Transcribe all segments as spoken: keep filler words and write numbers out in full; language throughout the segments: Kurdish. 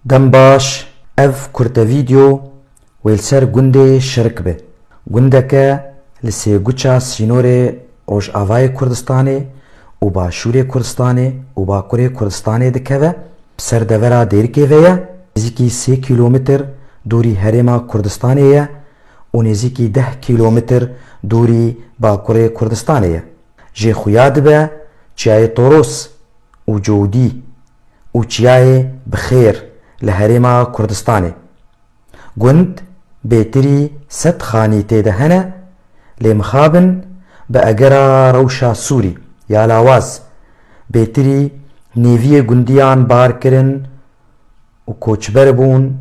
Dem baş, ev kurte vîdeo wê li ser gundê Şirik be. Gundeke li sêguça sînorê Rojavayê Kurdistanê û Başûrê Kurdistanê û Bakurê Kurdistanê dikeve. Bi ser devera Dêrikê ve ye, nêzîkî sê kîlometr dûrî herêma Kurdistanê ye û nêzîkî deh kîlometr dûrî Bakurê Kurdistanê ye. Jê xuya dibe çiyayê Toros û Cowdî û çiyayê Bixêr li herêma Kurdistanê. Gund bêtirî sed xanî tê de hene, lê mixabin bi egera rewşa Sûrî ya lawaz bêtirî nêviyê gundiyan bar kirin û koçber bûn,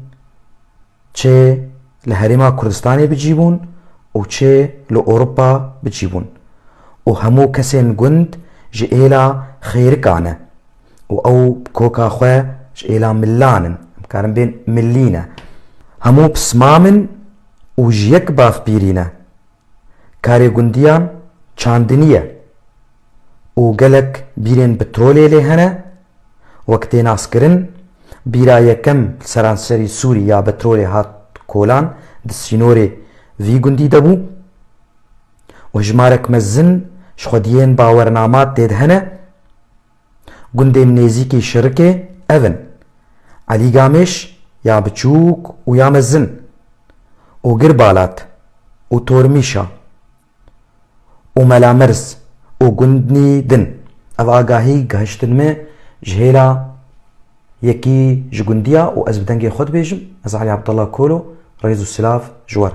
çê li herêma Kurdistanê bi cî bûn û çê li Ewropa bi cî bûn. Û hemû kesên gund ji êla Xêrika ne û ew bi koka xwe ji êla Millan in. Em karin bên Millî ne. Hemû pismam in û ji yek bavpîrî ne. Karê gundiyan çandinî ye û gelek bîrên petrolê lê hene. Wek tê naskirin, bîra yekem li seranserî Sûrî ya petrolê hat kolan di sînorê vî gundî de bû û hejmarek mezin ji xwediyên bawernama tê de hene. Gundên nêzîkî Şirikê ev in: Elî Gamêş ya biçûk û ya mezin û Girbalat û Tormîşa û Melamirz û gundnî din. Ev agahî gihiştin me ji hêla yekî ji gundiya û ez bi dengê xwe dibêjim, ez Elî Abdullah Kolo, rêz û silav ji we re.